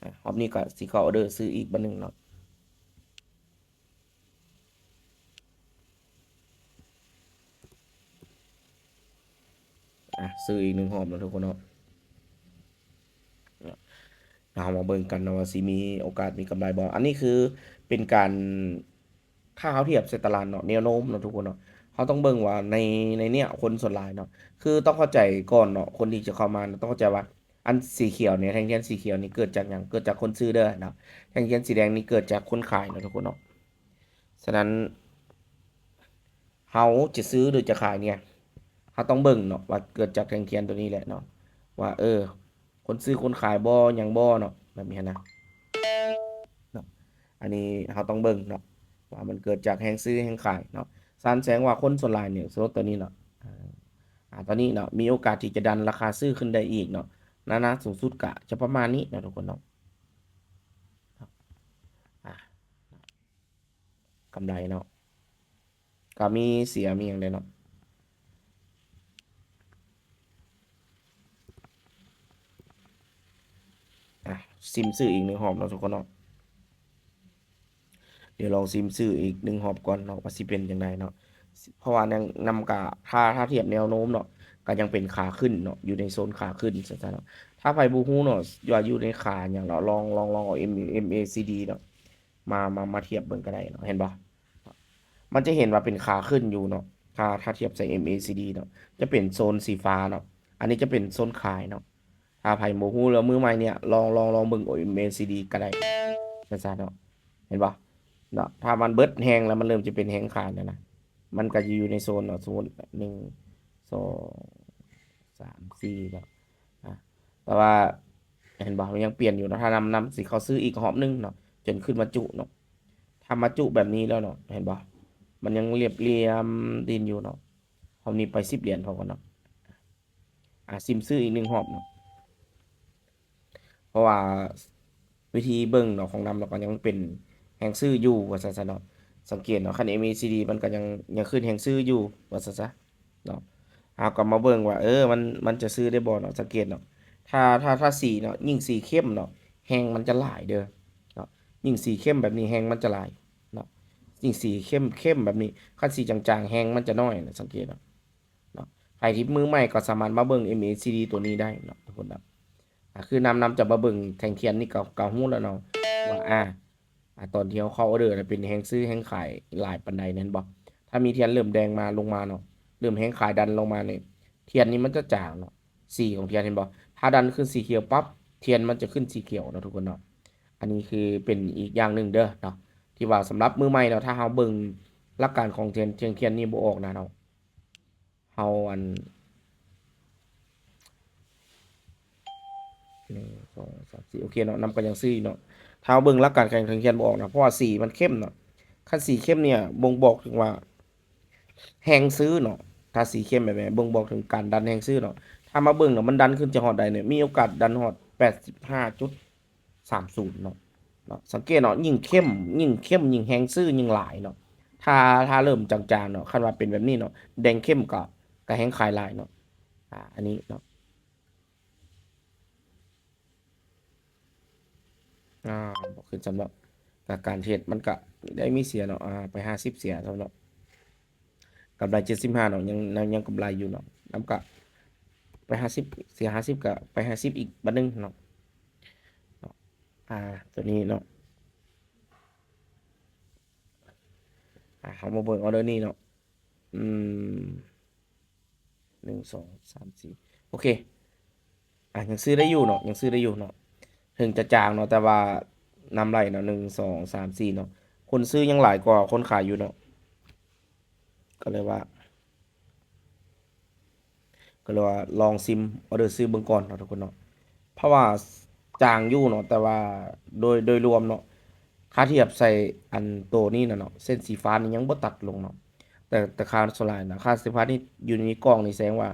ອາ ຮອບນີ້ກໍຊິເຂົ້າອອເດີຊື້ອີກບາດໜຶ່ງເນາະ. ອາ ຊື້ອີກໜຶ່ງຮອບເນາະທຸກຄົນເນາະ. ເຮົາມາເບິ່ງກັນເນາະວ່າຊິມີໂອກາດມີກຳໄລບໍ່. ອັນນີ້ຄືເປັນການ ຖ້າເຮົາທຽບໃສ່ຕະຫຼາດເນາະ ແນວໂນ້ມເນາະທຸກຄົນເນາະ ເຮົາຕ້ອງເບິ່ງວ່າໃນ ໃນເນີ້ຍຄົນສ່ວນຫຼາຍເນາະ ຄືຕ້ອງເຂົ້າໃຈກ່ອນເນາະ ຄົນທີ່ຈະເຂົ້າມາເນາະ ຕ້ອງເຂົ້າໃຈວ່າ ອັນສີຂຽວນີ້ ແທ່ງທຽນສີຂຽວນີ້ເກີດຈາກຫຍັງ? ເກີດຈາກຄົນຊື້ເດີເນາະ. ແທ່ງທຽນສີແດງນີ້ເກີດຈາກຄົນຂາຍເນາະທຸກຄົນເນາະ. ສະນັ້ນ ເຮົາຈະຊື້ຫຼືຈະຂາຍເນີ້ຍ ເຮົາຕ້ອງເບິ່ງເນາະວ່າເກີດຈາກແທ່ງທຽນໂຕນີ້ແຫຼະເນາະ ວ່າ ເອີ ຄົນຊື້ຄົນຂາຍບໍ່ ຫຍັງບໍ່ເນາະ ແບບນີ້ຫັ້ນນະເນາະ. ອັນນີ້ເຮົາຕ້ອງເບິ່ງເນາະ ວ່າມັນເກີດຈາກແຮງຊື້ແຮງຂາຍເນາະ. ສະນັ້ນແສດງວ່າຄົນສ່ວນຫຼາຍນີ້ ສົມມຸດຕອນນີ້ເນາະ ອາ ຕອນນີ້ເນາະ ມີໂອກາດທີ່ຈະດັນລາຄາຊື້ຂຶ້ນໄດ້ອີກເນາະ. ໜ້າໆ ສູງສຸດກະຈະປະມານນີ້ເນາະທຸກຄົນເນາະ. ອາ ກຳໄລເນາະ ກໍມີເສຍມີຫຍັງແດ່ເນາະ. ອາ ຊິມຊື້ອີກໜຶ່ງຮອບເນາະທຸກຄົນເນາະ. ດຽວລອງຊິມຊື້ອີກໜຶ່ງຮອບກ່ອນເນາະ ວ່າຊິເປັນຈັ່ງໃດເນາະ. ເພາະວ່າຍັງນຳກະ ຖ້າ ຖ້າທຽບແນວໂນ້ມເນາະ ກໍຍັງເປັນຂາຂຶ້ນເນາະ ຢູ່ໃນໂຊນຂາຂຶ້ນ ຊັ້ນຊະເນາະ. ຖ້າໃຜບໍ່ຮູ້ເນາະ ວ່າຢູ່ໃນຂາຫຍັງເນາະ ລອງ ລອງ ລອງເອົາເອັມ ເອັມເອຊີດີເນາະ ມາ ມາ ມາທຽບເບິ່ງກໍໄດ້ເນາະ ເຫັນບໍ່? ມັນຈະເຫັນວ່າເປັນຂາຂຶ້ນຢູ່ເນາະ ຖ້າ ຖ້າທຽບໃສ່ເອັມເອຊີດີເນາະ ຈະເປັນໂຊນສີຟ້າເນາະ ອັນນີ້ຈະເປັນໂຊນຂາຍເນາະ. ຖ້າໃຜບໍ່ຮູ້ແລ້ວ ມືໃໝ່ເນີ້ຍ ລອງ ລອງ ລອງເບິ່ງເອັມເອຊີດີກໍໄດ້ ຊັ້ນຊະເນາະ ເຫັນບໍ່ເນາະ. ຖ້າມັນເບິດແຮງແລ້ວ ມັນເລີ່ມຈະເປັນແຮງຂາຍແລ້ວນະ ມັນກໍຈະຢູ່ໃນໂຊນເນາະ ສົມມຸດ ໜຶ່ງ ສອງ ສາມ ສີ່ເນາະ. ອາ ແຕ່ວ່າ ເຫັນບໍ່ ມັນຍັງປ່ຽນຢູ່ເນາະ. ຖ້ານຳ ນຳຊິເຂົ້າຊື້ອີກຮອບໜຶ່ງເນາະ ຈົນຂຶ້ນມາຈຸເນາະ. ຖ້າມາຈຸແບບນີ້ແລ້ວເນາະ ເຫັນບໍ່ ມັນຍັງລຽບຫຼຽມດິນຢູ່ເນາະ. ຮອບນີ້ໄປສິບຫຼຽນພໍກ່ອນເນາະ. ອາ ຊິມຊື້ອີກໜຶ່ງຮອບເນາະ ເພາະວ່າວິທີເບິ່ງເນາະ ຂອງນຳເນາະ ກໍຍັງເປັນແຮງຊື້ຢູ່ວ່າຊັ້ນຊະເນາະ. ສັງເກດເນາະ ຄັນເອັມເອຊີດີ ມັນກໍຍັງ ຍັງຂຶ້ນແຮງຊື້ຢູ່ວ່າຊັ້ນຊະເນາະ. ເຮົາກໍມາເບິ່ງວ່າ ເອີ ມັນ ມັນຈະຊື້ໄດ້ບໍ່ເນາະ. ສັງເກດເນາະ ຖ້າ ຖ້າ ຖ້າສີເນາະ ຍິ່ງສີເຂັ້ມເນາະ ແຮງມັນຈະຫຼາຍເດີເນາະ. ຍິ່ງສີເຂັ້ມແບບນີ້ ແຮງມັນຈະຫຼາຍເນາະ. ຍິ່ງສີເຂັ້ມ ເຂັ້ມແບບນີ້ ຄັນສີຈາງໆ ແຮງມັນຈະໜ້ອຍນະ ສັງເກດເນາະ. ເນາະ ໃຜທີ່ມືໃໝ່ກໍສາມາດມາເບິ່ງເອັມເອຊີດີຕົວນີ້ໄດ້ເນາະທຸກຄົນເນາະ. ອາ ຄືນຳ ນຳຈະມາເບິ່ງແທ່ງທຽນນີ້ກໍ ກໍຮູ້ແລ້ວເນາະວ່າ ອາ ອາ ຕອນທີ່ເຮົາເຂົ້າອອເດີນະ ເປັນແຮງຊື້ແຮງຂາຍຫຼາຍປານໃດແມ່ນບໍ່? ຖ້າມີທຽນເລີ່ມແດງມາ ລົງມາເນາະ ເລີ່ມແຮງຂາຍດັນລົງມານີ້ ທຽນນີ້ມັນຈະຈາງເນາະ ສີຂອງທຽນ ເຫັນບໍ່? ຖ້າດັນຂຶ້ນສີຂຽວປັບ ທຽນມັນຈະຂຶ້ນສີຂຽວເນາະທຸກຄົນເນາະ. ອັນນີ້ຄືເປັນອີກຢ່າງໜຶ່ງເດີເນາະ ທີ່ວ່າສຳລັບມືໃໝ່ເນາະ ຖ້າເຮົາເບິ່ງຫຼັກການຂອງທຽນ ທຽນ ທຽນນີ້ບໍ່ອອກນະເນາະ ເຮົາ ອັນ ໜຶ່ງ ສອງ ສາມ ສີ່ ໂອເຄເນາະ ນຳກໍຍັງຊື້ຢູ່ເນາະ. ຖ້າເຮົາເບິ່ງຫຼັກການຂອງທຽນບໍ່ອອກນະ ເພາະວ່າສີມັນເຂັ້ມເນາະ. ຄັນສີເຂັ້ມເນີ້ຍບົ່ງບອກເຖິງວ່າແຮງຊື້ເນາະ. ຖ້າສີເຂັ້ມແບບນີ້ບົ່ງບອກເຖິງການດັນແຮງຊື້ເນາະ. ຖ້າມາເບິ່ງເນາະ ມັນດັນຂຶ້ນຈະຮອດໃດເນຍ? ມີໂອກາດດັນຮອດແປດສິບຫ້າຈຸດ ສາມສິບເນາະ ເນາະ ສັງເກດເນາະ ຍິ່ງເຂັ້ມ ຍິ່ງເຂັ້ມ ຍິ່ງແຮງຊື້ຍິ່ງຫຼາຍເນາະ. ຖ້າ ຖ້າເລີ່ມຈາງໆເນາະ ຄັນວ່າເປັນແບບນີ້ເນາະ ແດງເຂັ້ມກໍ ກໍແຮງຂາຍຫຼາຍເນາະ. ອາ ອັນນີ້ເນາະ ອາ ບໍ່ຂຶ້ນຊ້ຳເນາະ. ການເທຣດມັນກະໄດ້ມີເສຍເນາະ ອາ ໄປຫ້າສິບເສຍຊ້ຳເນາະ. ກຳໄລເຈັດສິບຫ້າເນາະ ຍັງ ຍັງ ຍັງກຳໄລຢູ່ເນາະ. ນຳກະໄປຫ້າສິບ ເສຍຫ້າສິບ ກະໄປຫ້າສິບອີກບາດໜຶ່ງເນາະ ເນາະ. ອາ ຕົວນີ້ເນາະ ອາ ເຮົາມາເບິ່ງອໍເດີນີ້ເນາະ ອືມ ໜຶ່ງ ສອງ ສາມ ສີ່ ໂອເຄ. ອາ ຍັງຊື້ໄດ້ຢູ່ເນາະ ຍັງຊື້ໄດ້ຢູ່ເນາະ ເຖິງຈະຈາງເນາະ ແຕ່ວ່ານຳໄຫຼເນາະ ໜຶ່ງ ສອງ ສາມ ສີ່ ເນາະ. ຄົນຊື້ຍັງຫຼາຍກວ່າຄົນຂາຍຢູ່ເນາະ ກໍເລີຍວ່າ ກໍເລີຍວ່າລອງຊິມອໍເດີຊື້ເບິ່ງກ່ອນເນາະທຸກຄົນເນາະ. ເພາະວ່າຈາງຢູ່ເນາະ ແຕ່ວ່າໂດຍ ໂດຍລວມເນາະ ຖ້າທຽບໃສ່ອັນໂຕນີ້ນະເນາະ ເສັ້ນສີຟ້ານີ້ຍັງບໍ່ຕັດລົງເນາະ. ແຕ່ ແຕ່ຄ່າສ່ວນຫຼາຍນະ ຄ່າສີຟ້ານີ້ຢູ່ໃນກ້ອງນີ້ ແສດງວ່າ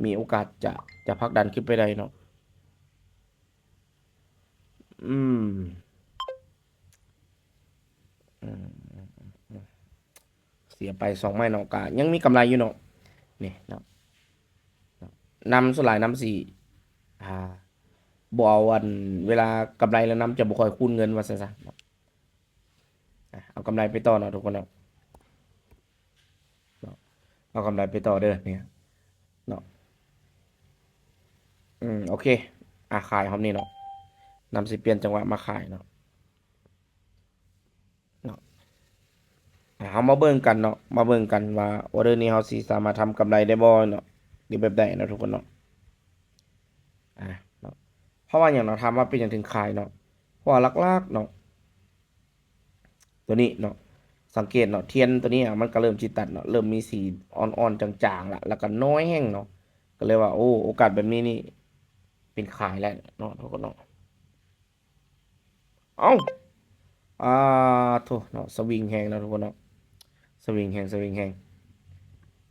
ມີໂອກາດຈະ ຈະຜັກດັນຂຶ້ນໄປໄດ້ເນາະ. ອືມ ອືມ ເສຍໄປສອງໄມ້ເນາະ ກະຍັງມີກຳໄລຢູ່ເນາະ ນີ້ເນາະ. ນຳສ່ວນຫຼາຍນຳຊິ ອາ ບໍ່ເອົາອັນ ເວລາກຳໄລແລ້ວນຳຈະບໍ່ຄ່ອຍຄູນເງິນວ່າຊັ້ນຊະເນາະ. ອ່ະ ເອົາກຳໄລໄປຕໍ່ເນາະທຸກຄົນເນາະ ເນາະ ເອົາກຳໄລໄປຕໍ່ເດີນີ້ເນາະ. ອືມ ໂອເຄ ອ່ະ ຂາຍຮອບນີ້ເນາະ ນຳຊິປ່ຽນຈັງຫວະມາຂາຍເນາະ. ເນາະ ອ່າ ເຮົາມາເບິ່ງກັນເນາະ ມາເບິ່ງກັນວ່າອໍເດີນີ້ເຮົາຊິສາມາດທຳກຳໄລໄດ້ບໍ່ເນາະ ຫຼືແບບໃດເນາະທຸກຄົນເນາະ. ອ່າ ເນາະ ເພາະວ່າຫຍັງເນາະ ຖາມວ່າເປັນຫຍັງເຖິງຂາຍເນາະ ເພາະວ່າຫຼັກໆເນາະ ຕົວນີ້ເນາະ ສັງເກດເນາະ ທຽນຕົວນີ້ມັນກໍເລີ່ມຊິຕັດເນາະ ເລີ່ມມີສີອ່ອນໆ ຈາງໆ ລະ ລະກະນ້ອຍແຮງເນາະ ກໍເລີຍວ່າ ໂອ້ ໂອກາດແບບນີ້ນີ້ເປັນຂາຍແລ້ວເນາະທຸກຄົນເນາະ. ເອົ້າ ອ່າ ໂທ້ເນາະ ສະວິງແຮງເນາະທຸກຄົນເນາະ ສະວິງແຮງ ສະວິງແຮງ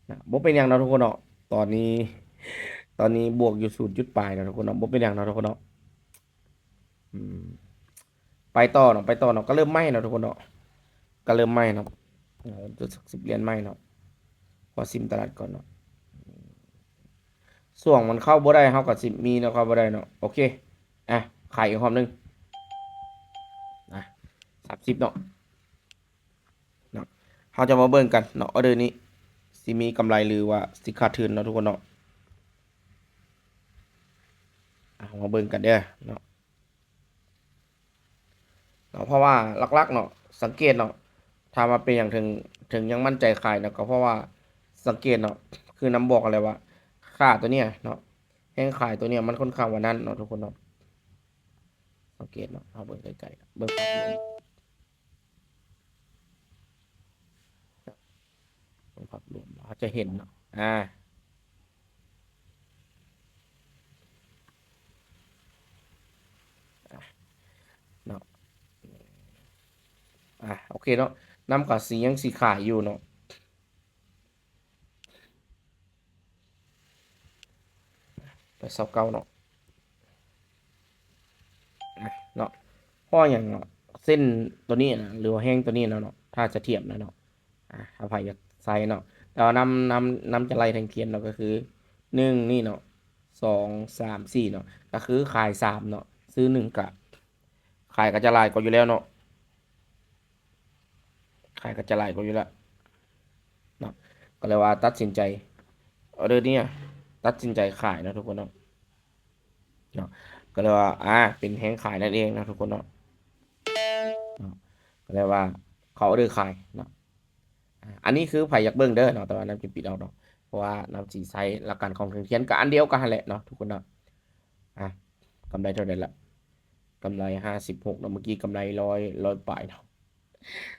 ນະ. ບໍ່ເປັນຫຍັງເນາະທຸກຄົນເນາະ ຕອນນີ້ ຕອນນີ້ບວກຢູ່ສູນຈຸດປາຍເນາະທຸກຄົນເນາະ ບໍ່ເປັນຫຍັງເນາະທຸກຄົນເນາະ. ອືມ ໄປຕໍ່ເນາະ ໄປຕໍ່ເນາະ ກໍເລີ່ມໃໝ່ເນາະທຸກຄົນເນາະ ກໍເລີ່ມໃໝ່ເນາະ ເອີ ຈັກສິບຫຼຽນໃໝ່ເນາະ. ຂໍຊິມຕະຫຼາດກ່ອນເນາະ ຊ່ວງມັນເຂົ້າບໍ່ໄດ້ ເຮົາກໍຊິມີເນາະ ເຂົ້າບໍ່ໄດ້ເນາະ. ໂອເຄ ອ່ະ ຂາຍອີກຮອບໜຶ່ງ ອ່ະ ສາມສິບເນາະ ເນາະ. ເຮົາຈະມາເບິ່ງກັນເນາະ ອໍເດີນີ້ຊິມີກຳໄລ ຫຼືວ່າຊິຂາດທຶນເນາະທຸກຄົນເນາະ. ອ່ະ ເຮົາມາເບິ່ງກັນເດີເນາະ ເນາະ ເພາະວ່າຫຼັກໆເນາະ ສັງເກດເນາະ ຖາມວ່າເປັນຫຍັງເຖິງ ເຖິງຍັງໝັ້ນໃຈຂາຍເນາະ ກໍເພາະວ່າສັງເກດເນາະ ຄືນຳບອກຫັ້ນແຫຼະວ່າ ຄ່າຕົວເນີ້ຍເນາະ ແຮງຂາຍຕົວເນີ້ຍມັນຄ່ອນຂ້າງວ່ານັ້ນເນາະທຸກຄົນເນາະ. ສັງເກດເນາະ ເຮົາເບິ່ງໃກ້ໆ ເບິ່ງພາບລວມ ເບິ່ງພາບລວມ ເຮົາຈະເຫັນເນາະ ອ່າ ອ່າ ເນາະ ອ່າ ໂອເຄເນາະ ນຳກໍຊິຍັງຊິຂາຍຢູ່ເນາະ ໄປຊາວເກົ້າເນາະ ເນາະ ເພາະຫຍັງເນາະ ເສັ້ນຕົວນີ້ນະ ຫຼືວ່າແຮງຕົວນີ້ນະເນາະ ຖ້າຈະທຽບນະເນາະ ອ່າ ຖ້າໃຜຢາກໃສ່ເນາະ ແຕ່ວ່ານຳ ນຳ ນຳຈະໄລ່ທຽງຄຽນເນາະ ກໍຄື ໜຶ່ງ ນີ້ເນາະ ສອງ ສາມ ສີ່ ເນາະ ກໍຄືຂາຍສາມເນາະ ຊື້ໜຶ່ງ ກະຂາຍກໍຈະຫຼາຍກວ່າຢູ່ແລ້ວເນາະ ຂາຍກໍຈະຫຼາຍກວ່າຢູ່ແລ້ວເນາະ ກໍເລີຍວ່າຕັດສິນໃຈ ອໍເດີນີ້ຕັດສິນໃຈຂາຍເນາະທຸກຄົນເນາະ ເນາະ ກໍເລີຍວ່າ ອ່າ ເປັນແຮງຂາຍນັ້ນເອງເນາະທຸກຄົນເນາະ ເນາະ ກໍເລີຍວ່າເຂົ້າອໍເດີຂາຍເນາະ. ອ່າ ອັນນີ້ຄືໃຜຢາກເບິ່ງເດີເນາະ ແຕ່ວ່ານຳຈະປິດອອກເນາະ ເພາະວ່ານຳຊິໃຊ້ຫຼັກການຂອງເທິງທຽນ ກໍອັນດຽວກັນຫັ້ນແຫຼະເນາະທຸກຄົນເນາະ. ອ່າ ກຳໄລເທົ່າໃດລະ? ກຳໄລຫ້າສິບຫົກເນາະ ເມື່ອກີ້ກຳໄລຮ້ອຍ ຮ້ອຍປາຍເນາະ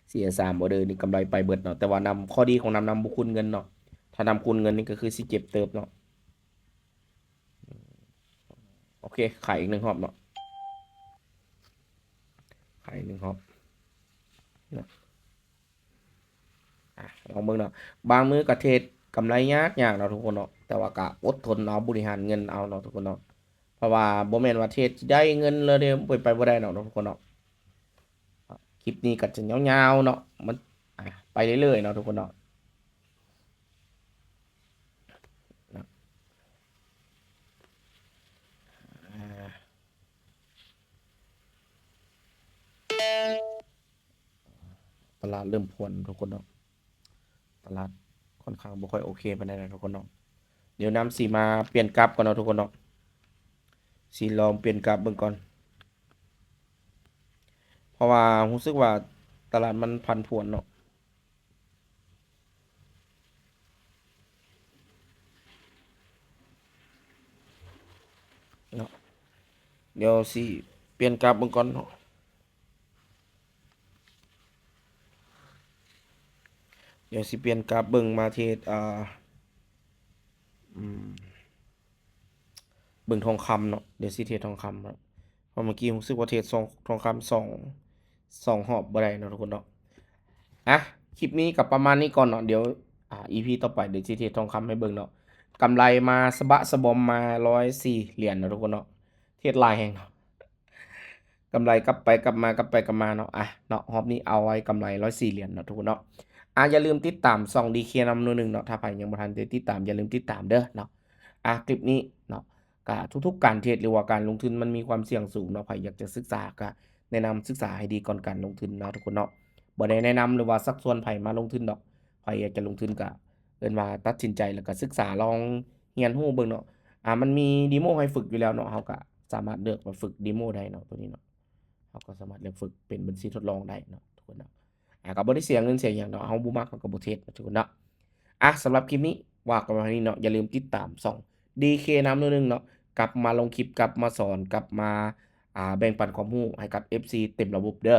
ເສຍສາມອໍເດີນີ້ກຳໄລໄປເບິດເນາະ ແຕ່ວ່ານຳ ຂໍ້ດີຂອງນຳ ນຳບໍ່ຄູນເງິນເນາະ ຖ້ານຳຄູນເງິນນີ້ກໍຄືຊິເຈັບເຕີບເນາະ. ໂອເຄ ຂາຍອີກໜຶ່ງຮອບເນາະ ຂາຍອີກໜຶ່ງຮອບເນາະ. ອ່ະ ລອງເບິ່ງເນາະ ບາງມື້ກໍເທຣດກຳໄລຍາກໆເນາະທຸກຄົນເນາະ ແຕ່ວ່າກໍອົດທົນເອົາ ບໍລິຫານເງິນເອົາເນາະທຸກຄົນເນາະ ເພາະວ່າບໍ່ແມ່ນວ່າເທຣດຊິໄດ້ເງິນເລີຍເດ້ ເປັນໄປບໍ່ໄດ້ເນາະທຸກຄົນເນາະ. ຄລິບນີ້ກໍຈະຍາວໆເນາະ ມັນ ອ່ະ ໄປເລື້ອຍໆເນາະທຸກຄົນເນາະ. ຕະຫຼາດເລີ່ມພວນທຸກຄົນເນາະ ຕະຫຼາດຄ່ອນຂ້າງບໍ່ຄ່ອຍໂອເຄປານໃດນະທຸກຄົນເນາະ. ດຽວນຳຊິມາປ່ຽນກາບກ່ອນເນາະທຸກຄົນເນາະ ຊິລອງປ່ຽນກາບເບິ່ງກ່ອນ ເພາະວ່າຮູ້ສຶກວ່າຕະຫຼາດມັນຜັນຜວນເນາະ. ເນາະ ດຽວຊິປ່ຽນກາບເບິ່ງກ່ອນເນາະ ດຽວຊິປ່ຽນກາບເບິ່ງມາເທຣດ ອ່າ ອືມ ເບິ່ງທອງຄຳເນາະ ດຽວຊິເທຣດທອງຄຳເນາະ ເພາະເມື່ອກີ້ຮູ້ສຶກວ່າເທຣດສອງ ທອງຄຳສອງ ສອງຮອບບໍ່ໄດ້ເນາະທຸກຄົນເນາະ. ອ່ະ ຄລິບນີ້ກໍປະມານນີ້ກ່ອນເນາະ ດຽວ ອ່າ ອີພີຕໍ່ໄປ ດຽວຊິເທຣດທອງຄຳໃຫ້ເບິ່ງເນາະ. ກຳໄລມາສະບະສະບອມມາຮ້ອຍສີ່ຫຼຽນເນາະທຸກຄົນເນາະ ເທຣດຫຼາຍແຮງເນາະ ກຳໄລກັບໄປກັບມາ ກັບໄປກັບມາເນາະ. ອ່ະ ເນາະ ຮອບນີ້ເອົາໄວ້ກຳໄລຮ້ອຍສີ່ຫຼຽນເນາະທຸກຄົນເນາະ. ອ່ະ ຢ່າລືມຕິດຕາມຊ່ອງດີເຄນຳໜ່ວຍໜຶ່ງເນາະ ຖ້າໃຜຍັງບໍ່ທັນໄດ້ຕິດຕາມ ຢ່າລືມຕິດຕາມເດີເນາະ. ອ່ະ ຄລິບນີ້ເນາະ ກະທຸກໆການເທຣດ ຫຼືວ່າການລົງທຶນມັນມີຄວາມສ່ຽງສູງເນາະ. ໃຜຢາກຈະສຶກສາກະແນະນຳສຶກສາໃຫ້ດີກ່ອນການລົງທຶນເນາະທຸກຄົນເນາະ. ບໍ່ໄດ້ແນະນຳ ຫຼືວ່າຊັກຊວນໃຜມາລົງທຶນດອກ. ໃຜຢາກຈະລົງທຶນກະເອີ້ນວ່າຕັດສິນໃຈ ແລ້ວກະສຶກສາລອງຮຽນຮູ້ເບິ່ງເນາະ. ອາ ມັນມີເດໂມໃຫ້ຝຶກຢູ່ແລ້ວເນາະ. ເຮົາກະສາມາດເລືອກມາຝຶກເດໂມໄດ້ເນາະ ໂຕນີ້ເນາະ. ເຮົາກໍສາມາດເລືອກຝຶກເປັນບັນຊີທົດລອງໄດ້ເນາະທຸກຄົນເນາະ. ອາ ກໍບໍ່ໄດ້ເສຍເງິນເສຍຫຍັງເນາະ. ເຮົາບໍ່ມັກເຮົາກໍບໍ່ເທຣດເນາະທຸກຄົນເນາະ. ອາ ສຳລັບຄລິບນີ້ວ່າກັນໄວ້ເທົ່ານີ້ເນາະ. ຢ່າລືມຕິດຕາມຊ່ອງ ດີເຄ ນຳໜ້ອຍໜຶ່ງເນາະ. ກັບມາລົງຄລິບ ກັບມາສອນ ກັບມາ ອາ ແບ່ງປັນຄວາມຮູ້ໃຫ້ກັບເອັຟຊີເຕັມລະບົບເດີ.